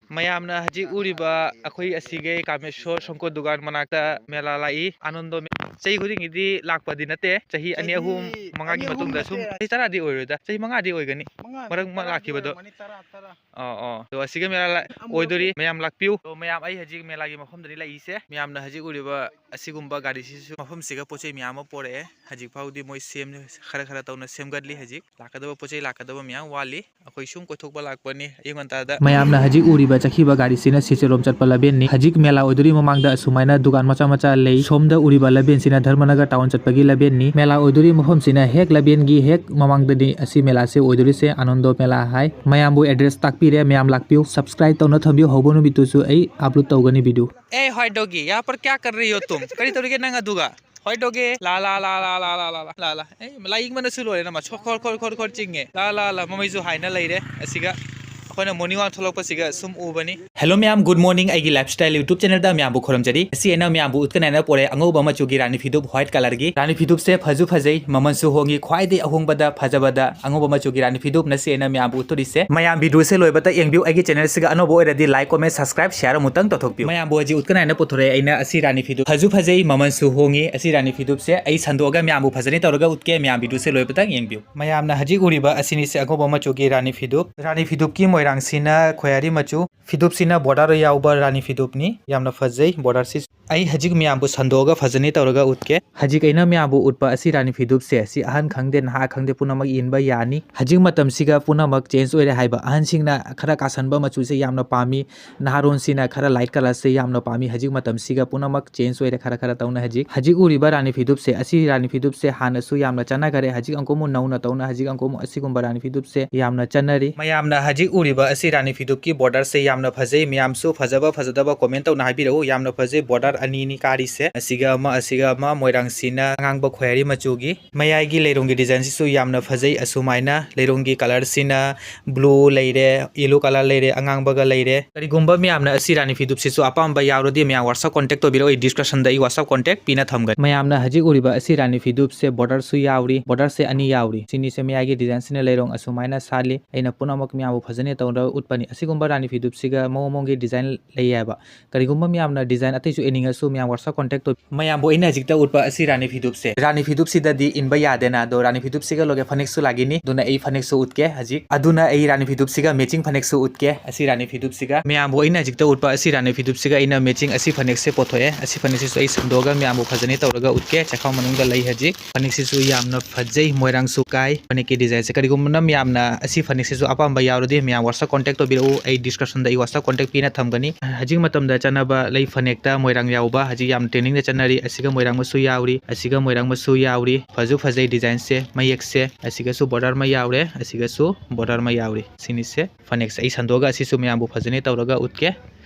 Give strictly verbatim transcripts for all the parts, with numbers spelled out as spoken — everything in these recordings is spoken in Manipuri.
ꯃꯌꯥꯝꯅ ꯍꯧꯖꯤꯛ ꯎꯔꯤꯕ ꯑꯩꯈꯣꯏ ꯑꯁꯤꯒꯤ ꯀꯥꯃꯦꯁꯣꯔ ꯁꯪꯀꯣ ꯗꯨꯀꯥꯟ ꯃꯅꯥꯛꯇ ꯃꯦꯂꯥ ꯂꯥꯛꯏ꯫ ꯑꯅꯟꯗꯣ ꯃꯦ-, ꯆꯍꯤ ꯈꯨꯗꯤꯡꯒꯤꯗꯤ ꯂꯥꯛꯄꯗꯤ ꯅꯠꯇꯦ, ꯆꯍꯤ ꯑꯅꯤ ꯆꯍꯤ ꯑꯍꯨꯝ ꯃꯉꯥꯒꯤ ꯑꯅꯤ ꯑꯍꯨꯝ ꯃꯇꯨꯡꯗ ꯁꯨꯝ꯫ ꯅꯠꯇꯦ꯫ ꯆꯍꯤ ꯇꯔꯥꯗꯤ ꯑꯣꯏꯔꯣꯏꯗ, ꯆꯍꯤ ꯃꯉꯥꯗꯤ ꯑꯣꯏꯒꯅꯤ꯫ ꯃꯉꯥ, ꯃꯔꯛ ꯃꯔꯛ ꯇꯔꯥꯗꯤ ꯂꯥꯛꯈꯤꯕꯗꯣ꯫ ꯑꯣꯏꯔꯝꯒꯅꯤ, ꯇꯔꯥ, ꯇꯔꯥ꯫ ꯑꯣ, ꯑꯣ꯫ ꯑꯗꯣ ꯑꯁꯤꯒ ꯃꯦꯂꯥ ꯂꯥ-, ꯑꯃꯨꯛ ꯑꯣꯏꯗꯣꯔꯤ꯫ ꯃꯌꯥꯝ ꯂꯥꯛꯄꯤꯌꯨ꯫ ꯑꯗꯣ ꯃꯌꯥꯝ, ꯑꯩ ꯍꯧꯖꯤꯛ ꯃꯦꯂꯥꯒꯤ ꯃꯐꯝꯗꯅꯤ ꯂꯩꯔꯤꯁꯦ꯫ ꯃꯌꯥꯝꯅ ꯍꯧꯖꯤꯛ ꯎꯔꯤꯕ ꯑꯁꯤꯒꯨꯝꯕ ꯒꯥꯔꯤꯁꯤꯁꯨ ꯃꯐꯝꯁꯤꯒ ꯄꯣꯠ ꯆꯩ ꯃꯌꯥꯝ ꯑꯃ ꯄꯣꯔꯛꯑꯦ꯫ ꯍꯧꯖꯤꯛ ꯐꯥꯎꯗꯤ ꯃꯣꯏ ꯁꯦꯝ-, ꯈꯔ ꯈꯔ ꯇꯧꯅ ꯁꯦꯝꯒꯠꯂꯤ꯫ ꯍꯧꯖꯤꯛ ꯂꯥꯛꯀꯗꯕ ꯄꯣꯠ ꯆꯩ ꯂꯥꯛꯀꯗꯕ ꯃꯌꯥꯝ ꯋꯥꯠꯂꯤ꯫ ꯑꯩꯈꯣꯏ ꯁꯨꯝ ꯀꯣꯏꯊꯣꯛꯄ ꯂꯥꯛꯄꯅꯤ ꯑꯌꯨꯛ ꯉꯟꯇꯥꯗ꯫ ꯃꯌꯥꯝꯅ ꯍꯧꯖꯤꯛ ꯎꯔꯤꯕ ꯆꯠꯈꯤꯕ ꯒꯥꯔꯤꯁꯤꯅ ꯁꯤꯆꯦꯂꯣꯝ ꯆꯠꯄ ꯂꯝꯕꯦꯟꯅꯤ꯫ ꯍꯧꯖꯤꯛ ꯃꯦꯂꯥ ꯑꯣꯏꯗꯣꯔꯤ ꯃꯃꯥꯡꯗ ꯑꯁꯨꯃꯥꯏꯅ ꯗꯨꯀꯥꯟ ꯃꯆꯥ ꯃꯆꯥ ꯂꯩ꯫ ꯁꯣꯝꯗ ꯎꯔꯤꯕ ꯂꯝꯕꯦꯟꯁꯤꯅ ꯙꯔꯃꯅꯒꯔ ꯇꯥꯎꯟ ꯆꯠꯄꯒꯤ ꯂꯝꯕꯦꯟꯅꯤ꯫ ꯃꯦꯂꯥ ꯑꯣꯏꯗꯣꯔꯤ ꯃꯐꯝꯁꯤꯅ ꯍꯦꯛ ꯂꯝꯕꯦꯟꯒꯤ ꯍꯦꯛ ꯃꯃꯥꯡꯗꯅꯤ ꯑꯁꯤ ꯃꯦꯂꯥꯁꯦ ꯑꯣꯏꯗꯣꯔꯤꯁꯦ, ꯑꯅꯟꯗꯣ ꯃꯦꯂꯥ ꯍꯥꯏ꯫ ꯃꯌꯥꯝꯕꯨ ꯑꯦꯗ꯭ꯔꯦꯁ ꯇꯥꯛꯄꯤꯔꯦ, ꯃꯌꯥꯝ ꯂꯥꯛꯄꯤꯌꯨ꯫ ꯁꯕꯁꯀ꯭ꯔꯥꯏꯕ ꯇꯧꯅ ꯊꯝꯕꯤꯌꯨ, ꯍꯧꯕ ꯅꯨꯃꯤꯠꯇꯨꯁꯨ ꯑꯩ ꯑꯞꯂꯣꯗ ꯇꯧꯒꯅꯤ ꯚꯤꯗꯤꯑꯣ꯫ ꯑꯦ, ꯍ꯭ꯋꯥꯏꯠ ꯗꯣꯒꯤ, ꯌꯥ ꯄꯔ ꯀꯌꯥ ꯀꯔ ꯔꯍꯤ ꯍꯣ ꯇꯨꯝ? ꯀꯔꯤ ꯇꯧꯔꯤꯒꯦ ꯅꯪ ꯑꯗꯨꯒ? ꯍ꯭ꯋꯥꯏꯠ ꯗꯣꯒꯤ, ꯂꯥ, ꯂꯥ, ꯂꯥ꯫ ꯑꯦ, ꯂꯥꯏꯌꯤꯡꯕꯅꯁꯨ ꯂꯣꯏꯔꯦ ꯅꯃ, ꯁꯣ-, ꯈꯣꯔ, ꯈꯣꯔ, ꯈꯣꯔ, ꯈꯣꯔ ꯆꯤꯡꯉꯦ꯫ ꯂꯥ, ꯂꯥ, ꯂꯥ, ꯃꯃꯩꯁꯨ ꯍꯥꯏꯅ ꯂꯩꯔꯦ꯫ ꯑꯁꯤꯒ ꯑꯩꯈꯣꯏꯅ ꯃꯣꯔꯅꯤꯡ ꯋꯥꯛ ꯊꯣꯛꯂꯛꯄꯁꯤꯒ ꯁꯨꯝ ꯎꯕꯅꯤ꯫ Hello ꯃꯌꯥꯝ, good morning꯫ ꯑꯩꯒꯤ lifestyle YouTube channelꯗ ꯃꯌꯥꯝꯕꯨ ꯈꯨꯔꯨꯝꯖꯔꯤ꯫ ꯉꯁꯤ ꯑꯩꯅ ꯃꯌꯥꯝꯕꯨ ꯎꯠꯀꯅꯤ ꯍꯥꯏꯅ ꯄꯣꯔꯛꯑꯦ ꯑꯉꯧꯕ ꯃꯆꯨꯒꯤ ꯔꯥꯅꯤ ꯐꯤꯗꯨꯞ, white colourꯒꯤ꯫ ꯔꯥꯅꯤ ꯐꯤꯗꯨꯞꯁꯦ ꯐꯁꯨ ꯐꯖꯩ, ꯃꯃꯜꯁꯨ ꯍꯣꯡꯉꯤ, ꯈ꯭ꯋꯥꯏꯗꯒꯤ ꯑꯍꯣꯡꯕꯗ ꯐꯖꯕꯗ ꯑꯉꯧꯕ ꯃꯆꯨꯒꯤ ꯔꯥꯅꯤ ꯐꯤꯗꯨꯞ ꯉꯁꯤ ꯑꯩꯅ ꯃꯌꯥꯝꯕꯨ ꯎꯠꯇꯣꯔꯤꯁꯦ꯫ ꯃꯌꯥꯝ ꯚꯤꯗꯤꯑꯣꯁꯦ ꯂꯣꯏꯕꯇ ꯌꯦꯡꯕꯤꯌꯨ꯫ ꯑꯩꯒꯤ ꯆꯦꯅꯦꯜꯁꯤꯒ ꯑꯅꯧꯕ ꯑꯣꯏꯔꯗꯤ like, comment, subscribe, share ꯑꯃꯨꯛꯇꯪ ꯇꯧꯊꯣꯛꯄꯤꯌꯨ꯫ ꯃꯌꯥꯝꯕꯨ ꯍꯧꯖꯤꯛ ꯎꯠꯀꯅꯤ ꯍꯥꯏꯅ ꯄꯨꯊꯣꯔꯛꯑꯦ ꯑꯩꯅ ꯑꯁꯤ ꯔꯥꯅꯤ ꯐꯤꯗꯨꯞ꯫ ꯐꯁꯨ ꯐꯖꯩ, ꯃꯃꯜꯁꯨ ꯍꯣꯡꯉꯤ꯫ ꯑꯁꯤ ꯔꯥꯅꯤ ꯐꯤꯗꯨꯞꯁꯦ ꯑꯩ ꯁꯟꯗꯣꯛꯑꯒ ꯃꯌꯥꯝꯕꯨ ꯐꯖꯅ ꯇꯧꯔꯒ ꯎꯠꯀꯦ꯫ ꯃꯌꯥꯝ ꯚꯤꯗꯤꯑꯣꯁꯦ ꯂꯣꯏꯕꯇꯪ ꯌꯦꯡꯕꯤꯌꯨ꯫ ꯃꯌꯥꯝꯅ ꯍꯧꯖꯤꯛ ꯎꯔꯤꯕ ꯑꯁꯤꯅꯤꯁꯦ ꯑꯉꯧꯕ ꯃꯆꯨꯒꯤ ꯔꯥꯅꯤ ꯐꯤꯗꯨꯞ꯫ ꯔꯥꯅꯤ ꯐꯤꯗꯨꯞꯀꯤ ꯃꯣꯏꯔꯥꯡꯁꯤꯅ ꯈꯣꯌꯥꯔꯤ ꯃꯆꯨ꯫ ꯐꯤꯗꯨꯞꯁꯤꯅ ꯕꯣꯔꯗꯔ ꯌꯥꯎꯕ ꯔꯥꯅꯤ ꯐꯤꯗꯨꯞꯅꯤ꯫ ꯌꯥꯝꯅ ꯐꯖꯩ ꯕꯣꯔꯗꯔꯁꯤ꯫ ꯑꯩ ꯍꯧꯖꯤꯛ ꯃꯌꯥꯝꯕꯨ ꯁꯟꯗꯣꯛꯑꯒ ꯐꯖꯅ ꯇꯧꯔꯒ ꯎꯠꯀꯦ꯫ ꯍꯧꯖꯤꯛ ꯑꯩꯅ ꯃꯌꯥꯝꯕꯨ ꯎꯠꯄ ꯑꯁꯤ ꯔꯥꯅꯤ ꯐꯤꯗꯨꯞꯁꯦ, ꯁꯤ ꯑꯍꯟ ꯈꯪꯗꯦ, ꯅꯍꯥ ꯈꯪꯗꯦ, ꯄꯨꯝꯅꯃꯛ ꯏꯟꯕ ꯌꯥꯅꯤ꯫ ꯍꯧꯖꯤꯛ ꯃꯇꯝꯁꯤꯒ ꯄꯨꯝꯅꯃꯛ ꯆꯦꯟꯖ ꯑꯣꯏꯔꯦ ꯍꯥꯏꯕ꯫ ꯑꯍꯟꯁꯤꯡꯅ ꯈꯔ ꯀꯥꯁꯟꯕ ꯃꯆꯨꯁꯦ ꯌꯥꯝꯅ ꯄꯥꯝꯃꯤ, ꯅꯍꯥꯔꯣꯟꯁꯤꯅ ꯈꯔ ꯂꯥꯏꯠ ꯀꯂꯔꯁꯦ ꯌꯥꯝꯅ ꯄꯥꯝꯃꯤ꯫ ꯍꯧꯖꯤꯛ ꯃꯇꯝꯁꯤꯒ ꯄꯨꯝꯅꯃꯛ ꯆꯦꯟꯖ ꯑꯣꯏꯔꯦ, ꯈꯔ ꯈꯔ ꯇꯧꯅ ꯍꯧꯖꯤꯛ꯫ ꯍꯧꯖꯤꯛ ꯎꯔꯤꯕ ꯔꯥꯅꯤ ꯐꯤꯗꯨꯞꯁꯦ, ꯑꯁꯤ ꯔꯥꯅꯤ ꯐꯤꯗꯨꯞꯁꯦ ꯍꯥꯟꯅꯁꯨ ꯌꯥꯝꯅ ꯆꯠꯅꯈꯔꯦ꯫ ꯍꯧꯖꯤꯛ ꯑꯃꯨꯛ ꯅꯧꯅ ꯇꯧꯅ, ꯍꯧꯖꯤꯛ ꯑꯃꯨꯛ ꯑꯁꯤꯒꯨꯝꯕ ꯔꯥꯅꯤ ꯐꯤꯗꯨꯞꯁꯦ ꯌꯥꯝꯅ ꯆꯠꯅꯔꯤ꯫ ꯃꯌꯥꯝꯅ ꯍꯧꯖꯤꯛ ꯎꯔꯤꯕ ꯑꯁꯤ ꯔꯥꯅꯤ ꯐꯤꯗꯨꯞꯀꯤ ꯕꯣꯔꯗꯔꯁꯦ ꯌꯥꯝꯅ ꯐꯖꯩ꯫ ꯃꯌꯥꯝꯁꯨ ꯐꯖꯕ ꯐꯖꯗꯕ ꯀꯣꯃꯦꯟ ꯇꯧꯅ ꯍꯥꯏꯕꯤꯔꯛꯎ꯫ ꯌꯥꯝꯅ ꯐꯖꯩ ꯕꯣꯔꯗꯔ꯫ ꯑꯅꯤꯅꯤ ꯀꯥꯔꯤꯁꯦ, ꯑꯁꯤꯒ ꯑꯃ, ꯑꯁꯤꯒ ꯑꯃ꯫ ꯃꯣꯏꯔꯥꯡꯁꯤꯅ ꯑꯉꯥꯡꯕ ꯈꯣꯏꯍꯥꯔꯤ ꯃꯆꯨꯒꯤ꯫ ꯃꯌꯥꯏꯒꯤ ꯂꯩꯔꯣꯡꯒꯤ design ꯁꯤꯁꯨ ꯌꯥꯝꯅ ꯐꯖꯩ꯫ ꯑꯁꯨꯃꯥꯏꯅ ꯂꯩꯔꯣꯡꯒꯤ colour ꯁꯤꯅ blue ꯂꯩꯔꯦ, yellow colour ꯂꯩꯔꯦ, ꯑꯉꯥꯡꯕꯒ ꯂꯩꯔꯦ꯫ ꯀꯔꯤꯒꯨꯝꯕ ꯃꯌꯥꯝꯅ ꯑꯁꯤ ꯔꯥꯅꯤ ꯐꯤꯗꯨꯞꯁꯤꯁꯨ ꯑꯄꯥꯝꯕ ꯌꯥꯎꯔꯗꯤ, ꯃꯌꯥꯝ WhatsApp contact ꯇꯧꯕꯤꯔꯛꯑꯣ꯫ ꯑꯩ description ꯗ ꯑꯩ WhatsApp contact ꯄꯤꯅ ꯊꯝꯒꯅꯤ꯫ ꯃꯌꯥꯝꯅ ꯍꯧꯖꯤꯛ ꯎꯔꯤꯕ ꯑꯁꯤ ꯔꯥꯅꯤ ꯐꯤꯗꯨꯞꯁꯦ border ꯁꯨ ꯌꯥꯎꯔꯤ, border ꯁꯦ ꯑꯅꯤ ꯌꯥꯎꯔꯤ꯫ ꯁꯤꯅꯤꯁꯦ ꯃꯌꯥꯏꯒꯤ design ꯁꯤꯅ ꯂꯩꯔꯣꯡ ꯑꯁꯨꯃꯥꯏꯅ ꯁꯥꯠꯂꯤ꯫ ꯑꯩꯅ ꯄꯨꯝꯅꯃꯛ ꯃꯌꯥꯝꯕꯨ ꯐꯖꯅ ꯇꯧꯔꯒ ꯎꯠꯄꯅꯤ꯫ ꯑꯁꯤꯒꯨꯝꯕ ꯔꯥꯅꯤ ꯐꯤꯗꯨꯞꯁꯤꯒ ꯃꯑꯣꯡ ꯃꯑꯣꯡꯒꯤ design ꯂꯩꯌꯦꯕ꯫ ꯀꯔꯤꯒꯨꯝꯕ ꯃꯌꯥꯝꯅ design ꯑꯇꯩꯁꯨ ꯏꯅꯤꯡꯉꯁꯨ, ꯃꯌꯥꯝ WhatsApp contact ꯇꯧ꯫ ꯃꯌꯥꯝꯕꯨ ꯑꯩꯅ ꯍꯧꯖꯤꯛꯇ ꯎꯠꯄ ꯑꯁꯤ ꯔꯥꯅꯤ ꯐꯤꯗꯨꯞꯁꯦ, ꯔꯥꯅꯤ ꯐꯤꯗꯨꯞꯁꯤꯗꯗꯤ ꯏꯟꯕ ꯌꯥꯗꯦꯅ, ꯑꯗꯣ ꯔꯥꯅꯤ ꯐꯤꯗꯨꯞꯁꯤꯒ ꯂꯣꯏꯒꯦ ꯐꯅꯦꯛꯁꯨ ꯂꯥꯛꯈꯤꯅꯤ꯫ ꯑꯗꯨꯅ ꯑꯩ ꯐꯅꯦꯛꯁꯨ ꯎꯠꯀꯦ ꯍꯧꯖꯤꯛ꯫ ꯑꯗꯨꯅ ꯑꯩ ꯔꯥꯅꯤ ꯐꯤꯗꯨꯞꯁꯤꯒ matching ꯐꯅꯦꯛꯁꯨ ꯎꯠꯀꯦ꯫ ꯑꯁꯤ ꯔꯥꯅꯤ ꯐꯤꯗꯨꯞꯁꯤꯒ, ꯃꯌꯥꯝꯕꯨ ꯑꯩꯅ ꯍꯧꯖꯤꯛꯇ ꯎꯠꯄ ꯑꯁꯤ ꯔꯥꯅꯤ ꯐꯤꯗꯨꯞꯁꯤꯒ ꯑꯩꯅ matching ꯑꯁꯤ ꯐꯅꯦꯛꯁꯦ ꯄꯣꯊꯣꯛꯑꯦ꯫ ꯑꯁꯤ ꯐꯅꯦꯛꯁꯤꯁꯨ ꯑꯩ ꯁꯟꯗꯣꯛꯑꯒ ꯃꯌꯥꯝꯕꯨ ꯐꯖꯅ ꯇꯧꯔꯒ ꯎꯠꯀꯦ꯫ ꯆꯦꯈꯥꯎ ꯃꯅꯨꯡꯗ ꯂꯩ ꯍꯧꯖꯤꯛ꯫ ꯐꯅꯦꯛꯁꯤꯁꯨ ꯌꯥꯝꯅ ꯐꯖꯩ, ꯃꯣꯏꯔꯥꯡꯁꯨ ꯀꯥꯏ ꯐꯅꯦꯛꯀꯤ design ꯁꯦ꯫ ꯀꯔꯤꯒꯨꯝꯕꯅ ꯃꯌꯥꯝꯅ ꯑꯁꯤ ꯐꯅꯦꯛꯁꯤꯁꯨ ꯑꯄꯥꯝꯕ ꯌꯥꯎꯔꯗꯤ, ꯃꯌꯥꯝ WhatsApp contact ꯇꯧꯕꯤꯔꯛꯎ꯫ ꯑꯩ description ꯗ ꯑꯩ WhatsApp contact ꯄꯤꯅ ꯊꯝꯒꯅꯤ꯫ ꯍꯧꯖꯤꯛ ꯃꯇꯝꯗ ꯆꯠꯅꯕ ꯂꯩ ꯐꯅꯦꯛꯇ ꯃꯣꯏꯔꯥꯡ ꯌꯥꯎꯕ ꯍꯧꯖꯤꯛ ꯌꯥꯝ trending ꯗ ꯆꯠꯅꯔꯤ꯫ ꯑꯁꯤꯒ ꯃꯣꯏꯔꯥꯡ ꯃꯆꯨ ꯌꯥꯎꯔꯤ, ꯑꯁꯤꯒ ꯃꯣꯏꯔꯥꯡ ꯃꯆꯨ ꯌꯥꯎꯔꯤ꯫ ꯐꯁꯨ ꯐꯖꯩ design ꯁꯦ, ꯃꯌꯦꯛꯁꯦ꯫ ꯑꯁꯤꯒꯁꯨ border ꯑꯃ ꯌꯥꯎꯔꯦ, ꯑꯁꯤꯒꯁꯨ border ꯑꯃ ꯌꯥꯎꯔꯤ꯫ ꯁꯤꯅꯤꯁꯦ ꯐꯅꯦꯛꯁꯦ꯫ ꯑꯩ ꯁꯟꯗꯣꯛꯑꯒ ꯑꯁꯤꯁꯨ ꯃꯌꯥꯝꯕꯨ ꯐꯖꯅ ꯇꯧꯔꯒ ꯎꯠꯀꯦ꯫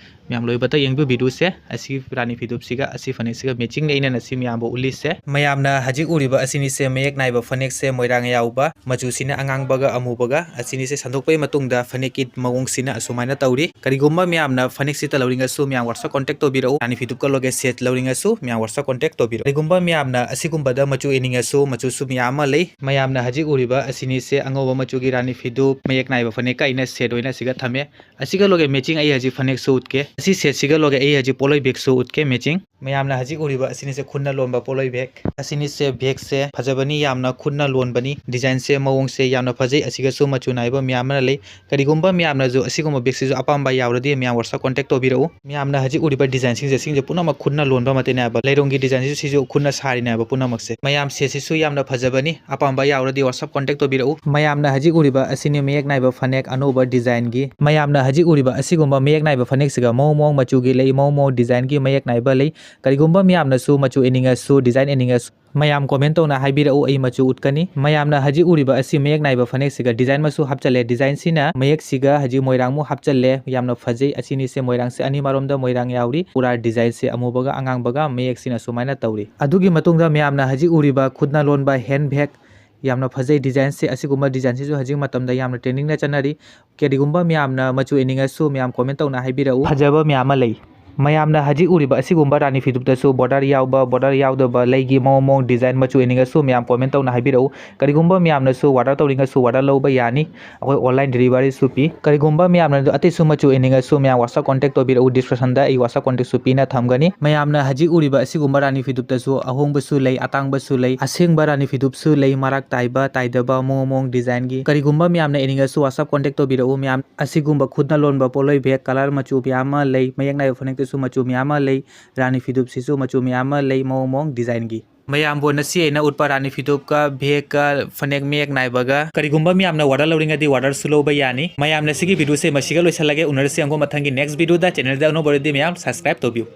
ꯃꯌꯥꯝ ꯂꯣꯏꯕꯇ ꯌꯦꯡꯕꯤꯌꯨ video ꯁꯦ꯫ ꯑꯁꯤ ꯔꯥꯅꯤ ꯐꯤꯗꯨꯞꯁꯤꯒ ꯑꯁꯤ ꯐꯅꯦꯛꯁꯤꯒ matching ꯅꯦ ꯑꯩꯅ ꯉꯁꯤ ꯃꯌꯥꯝꯕꯨ ꯎꯠꯂꯤꯁꯦ꯫ ꯃꯌꯥꯝꯅ ꯍꯧꯖꯤꯛ ꯎꯔꯤꯕ ꯑꯁꯤꯅꯤꯁꯦ ꯃꯌꯦꯛ ꯅꯥꯏꯕ ꯐꯅꯦꯛꯁꯦ, ꯃꯣꯏꯔꯥꯡ ꯌꯥꯎꯕ, ꯃꯆꯨꯁꯤꯅ ꯑꯉꯥꯡꯕꯒ ꯑꯃꯨꯕꯒ꯫ ꯑꯁꯤꯅꯤꯁꯦ ꯁꯟꯗꯣꯛꯄꯒꯤ ꯃꯇꯨꯡꯗ ꯐꯅꯦꯛꯀꯤ ꯃꯑꯣꯡꯁꯤꯅ ꯑꯁꯨꯃꯥꯏꯅ ꯇꯧꯔꯤ꯫ ꯀꯔꯤꯒꯨꯝꯕ ꯃꯌꯥꯝꯅ ꯐꯅꯦꯛꯁꯤꯇ ꯂꯧꯅꯤꯡꯉꯁꯨ, ꯃꯌꯥꯝ WhatsApp contact ꯇꯧꯕꯤꯔꯛꯎ꯫ ꯔꯥꯅꯤ ꯐꯤꯗꯨꯞꯀ ꯂꯣꯏꯒꯦ set ꯂꯧꯅꯤꯡꯉꯁꯨ, ꯃꯌꯥꯝ WhatsApp contact ꯇꯧꯕꯤꯔꯛꯎ꯫ ꯀꯔꯤꯒꯨꯝꯕ ꯃꯌꯥꯝꯅ ꯑꯁꯤꯒꯨꯝꯕꯗ ꯃꯆꯨ ꯏꯅꯤꯡꯉꯁꯨ, ꯃꯆꯨꯁꯨ ꯃꯌꯥꯝ ꯑꯃ ꯂꯩ꯫ ꯃꯌꯥꯝꯅ ꯍꯧꯖꯤꯛ ꯎꯔꯤꯕ ꯑꯁꯤꯅꯤꯁꯦ ꯑꯉꯧꯕ ꯃꯆꯨꯒꯤ ꯔꯥꯅꯤ ꯐꯤꯗꯨꯞ ꯃꯌꯦꯛ ꯅꯥꯏꯕ ꯐꯅꯦꯛꯀ ꯑꯩꯅ set ꯑꯣꯏꯅ ꯑꯁꯤꯒ ꯊꯝꯃꯦ꯫ ꯑꯁꯤꯒ ꯂꯣꯏꯒꯦ matching ꯑꯩ ꯍꯧꯖꯤꯛ ꯐꯅꯦꯛꯁꯨ ꯎꯠꯀꯦ꯫ ꯑꯁꯤ set ꯁꯤꯒ ꯂꯣꯏꯒꯦ ꯑꯩ ꯍꯧꯖꯤꯛ ꯄꯣꯠꯂꯣꯏ bag ꯁꯨ ꯎꯠꯀꯦ matching꯫ ꯃꯌꯥꯝꯅ ꯍꯧꯖꯤꯛ ꯎꯔꯤꯕ ꯑꯁꯤꯅꯤꯁꯦ ꯈꯨꯠꯅ ꯂꯣꯟꯕ ꯄꯣꯠꯂꯣꯏ bag꯫ ꯑꯁꯤꯅꯤꯁꯦ bag ꯁꯦ ꯐꯖꯕꯅꯤ, ꯌꯥꯝꯅ ꯈꯨꯠꯅ ꯂꯣꯟꯕꯅꯤ꯫ Design ꯁꯦ, ꯃꯑꯣꯡꯁꯦ ꯌꯥꯝꯅ ꯐꯖꯩ꯫ ꯑꯁꯤꯒꯁꯨ ꯃꯆꯨ ꯅꯥꯏꯕ ꯃꯌꯥꯝ ꯑꯃ ꯂꯩ꯫ ꯀꯔꯤꯒꯨꯝꯕ ꯃꯌꯥꯝꯅꯁꯨ ꯑꯁꯤꯒꯨꯝꯕ bag ꯁꯤꯁꯨ ꯑꯄꯥꯝꯕ ꯌꯥꯎꯔꯗꯤ, ꯃꯌꯥꯝ WhatsApp contact ꯇꯧꯕꯤꯔꯛꯎ꯫ ꯃꯌꯥꯝꯅ ꯍꯧꯖꯤꯛ ꯎꯔꯤꯕ design ꯁꯤꯡꯁꯦ, ꯁꯤꯡꯁꯦ ꯄꯨꯝꯅꯃꯛ ꯈꯨꯠꯅ ꯂꯣꯟꯕ ꯃꯛꯇꯅꯦꯕ꯫ ꯂꯩꯔꯣꯡꯒꯤ design ꯁꯤꯁꯨ, ꯁꯤꯁꯨ ꯈꯨꯠꯅ ꯁꯥꯔꯤꯅꯦꯕ ꯄꯨꯝꯅꯃꯛꯁꯦ꯫ ꯃꯌꯥꯝ set ꯁꯤꯁꯨ ꯌꯥꯝꯅ ꯐꯖꯕꯅꯤ꯫ ꯑꯄꯥꯝꯕ ꯌꯥꯎꯔꯗꯤ WhatsApp contact ꯇꯧꯕꯤꯔꯛꯎ꯫ ꯃꯌꯥꯝꯅ ꯍꯧꯖꯤꯛ ꯎꯔꯤꯕ ꯑꯁꯤꯅꯤ ꯃꯌꯦꯛ ꯅꯥꯏꯕ ꯐꯅꯦꯛ ꯑꯅꯧꯕ design ꯒꯤ꯫ ꯃꯌꯥꯝꯅ ꯍꯧꯖꯤꯛ ꯎꯔꯤꯕ ꯑꯁꯤꯒꯨꯝꯕ ꯃꯌꯦꯛ ꯅꯥꯏꯕ ꯐꯅꯦꯛꯁꯤꯒ ꯃꯑꯣꯡ ꯃꯑꯣꯡ ꯃꯆꯨꯒꯤ ꯂꯩ, ꯃꯑꯣꯡ ꯃꯑꯣꯡ design ꯒꯤ ꯃꯌꯦꯛ ꯅꯥꯏꯕ ꯂꯩ꯫ ꯀꯔꯤꯒꯨꯝꯕ ꯃꯌꯥꯝꯅꯁꯨ ꯃꯆꯨ ꯏꯅꯤꯡꯉꯁꯨ, design ꯏꯅꯤꯡꯉꯁꯨ, ꯃꯌꯥꯝ comment ꯇꯧꯅ ꯍꯥꯏꯕꯤꯔꯛꯎ, ꯑꯩ ꯃꯆꯨ ꯎꯠꯀꯅꯤ꯫ ꯃꯌꯥꯝꯅ ꯍꯧꯖꯤꯛ ꯎꯔꯤꯕ ꯑꯁꯤ ꯃꯌꯦꯛ ꯅꯥꯏꯕ ꯐꯅꯦꯛꯁꯤꯒ design ꯃꯆꯨ ꯍꯥꯞꯆꯜꯂꯦ꯫ Designꯁꯤꯅ ꯃꯌꯦꯛꯁꯤꯒ ꯍꯧꯖꯤꯛ ꯃꯣꯏꯔꯥꯡꯃꯨꯛ ꯍꯥꯞꯆꯜꯂꯦ, ꯌꯥꯝꯅ ꯐꯖꯩ꯫ ꯑꯁꯤꯅꯤꯁꯦ ꯃꯣꯏꯔꯥꯡꯁꯦ ꯑꯅꯤꯃꯔꯣꯝꯗ ꯃꯣꯏꯔꯥꯡ ꯌꯥꯎꯔꯤ꯫ ꯄꯨꯔꯥ designꯁꯦ ꯑꯃꯨꯕꯒ ꯑꯉꯥꯡꯕꯒ ꯃꯌꯦꯛꯁꯤꯅ ꯁꯨꯃꯥꯏꯅ ꯇꯧꯔꯤ꯫ ꯑꯗꯨꯒꯤ ꯃꯇꯨꯡꯗ ꯃꯌꯥꯝꯅ ꯍꯧꯖꯤꯛ ꯎꯔꯤꯕ ꯈꯨꯠꯅ ꯂꯣꯟꯕ hand bag, ꯌꯥꯝꯅ ꯐꯖꯩ designꯁꯦ꯫ ꯑꯁꯤꯒꯨꯝꯕ designꯁꯤꯁꯨ ꯍꯧꯖꯤꯛ ꯃꯇꯝꯗ ꯌꯥꯝꯅ trendingꯗ ꯆꯠꯅꯔꯤ꯫ ꯀꯔꯤꯒꯨꯝꯕ ꯃꯌꯥꯝꯅ ꯃꯆꯨ ꯏꯅꯤꯡꯉꯁꯨ ꯃꯌꯥꯝ comment ꯇꯧꯅ ꯍꯥꯏꯕꯤꯔꯛꯎ꯫ ꯐꯖꯕ ꯃꯌꯥꯝ ꯑꯃ ꯂꯩ꯫ ꯃꯌꯥꯝꯅ ꯍꯧꯖꯤꯛ ꯎꯔꯤꯕ ꯑꯁꯤꯒꯨꯝꯕ ꯔꯥꯅꯤ ꯐꯤꯗꯨꯞꯇꯁꯨ border ꯌꯥꯎꯕ, border ꯌꯥꯎꯗꯕ, ꯂꯩꯒꯤ ꯃꯑꯣꯡ ꯃꯑꯣꯡ design ꯃꯆꯨ ꯏꯅꯤꯡꯉꯁꯨ ꯃꯌꯥꯝ comment ꯇꯧꯅ ꯍꯥꯏꯕꯤꯔꯛꯎ꯫ ꯀꯔꯤꯒꯨꯝꯕ ꯃꯌꯥꯝꯅꯁꯨ order ꯇꯧꯅꯤꯡꯉꯁꯨ order ꯂꯧꯕ ꯌꯥꯅꯤ꯫ ꯑꯩꯈꯣꯏ online deliveryꯁꯨ ꯄꯤ꯫ ꯀꯔꯤꯒꯨꯝꯕ ꯃꯌꯥꯝꯅ ꯑꯇꯩꯁꯨ ꯃꯆꯨ ꯏꯅꯤꯡꯉꯁꯨ ꯃꯌꯥꯝ WhatsApp contact ꯇꯧꯕꯤꯔꯛꯎ, descriptionꯗ ꯑꯩ WhatsApp contactꯁꯨ ꯄꯤꯅ ꯊꯝꯒꯅꯤ꯫ ꯃꯌꯥꯝꯅ ꯍꯧꯖꯤꯛ ꯎꯔꯤꯕ ꯑꯁꯤꯒꯨꯝꯕ ꯔꯥꯅꯤ ꯐꯤꯗꯨꯞꯇꯁꯨ ꯑꯍꯣꯡꯕꯁꯨ ꯂꯩ, ꯑꯇꯥꯡꯕꯁꯨ ꯂꯩ, ꯑꯁꯦꯡꯕ ꯔꯥꯅꯤ ꯐꯤꯗꯨꯞꯁꯨ ꯂꯩ, ꯃꯔꯥꯛ ꯇꯥꯏꯕ ꯇꯥꯏꯗꯕ ꯃꯑꯣꯡ ꯃꯑꯣꯡ designꯒꯤ꯫ ꯀꯔꯤꯒꯨꯝꯕ ꯃꯌꯥꯝꯅ ꯏꯅꯤꯡꯉꯁꯨ WhatsApp contact ꯇꯧꯕꯤꯔꯛꯎ꯫ ꯃꯌꯥꯝ ꯑꯁꯤꯒꯨꯝꯕ ꯈꯨꯠꯅ ꯂꯣꯟꯕ ꯄꯣꯠꯂꯣꯏ bag colour ꯃꯆꯨ ꯃꯌꯥꯝ ꯑꯃ ꯂꯩ, ꯃꯌꯦꯛ ꯅꯥꯏꯕ ꯐꯅꯦꯛꯇꯁꯨ ꯃꯆꯨ ꯃꯌꯥꯝ ꯑꯃ ꯂꯩ, ꯔꯥꯅꯤ ꯐꯤꯗꯨꯞꯁꯤꯁꯨ ꯃꯆꯨ ꯃꯌꯥꯝ ꯑꯃ ꯂꯩ, ꯃꯑꯣꯡ ꯃꯑꯣꯡ designꯒꯤ꯫ ꯃꯌꯥꯝꯕꯨ ꯉꯁꯤ ꯑꯩꯅ ꯎꯠꯄ ꯔꯥꯅꯤ ꯐꯤꯗꯨꯞꯀ ꯕꯦꯒꯀ ꯐꯅꯦꯛ ꯃꯌꯦꯛ ꯅꯥꯏꯕꯒ꯫ ꯀꯔꯤꯒꯨꯝꯕ ꯃꯌꯥꯝꯅ order ꯂꯧꯅꯤꯡꯉꯗꯤ orderꯁꯨ ꯂꯧꯕ ꯌꯥꯅꯤ꯫ ꯃꯌꯥꯝꯅ ꯁꯤꯒꯤ videoꯁꯦ ꯃꯁꯤꯒ ꯂꯣꯏꯁꯤꯜꯂꯒꯦ꯫ ꯎꯅꯔꯁꯤ ꯑꯃꯨꯛ ꯃꯊꯪꯒꯤ next videoꯗ꯫ Channelꯗ ꯑꯅꯧꯕ ꯑꯣꯏꯔꯗꯤ ꯃꯌꯥꯝ subscribe ꯇꯧꯕꯤꯌꯨ꯫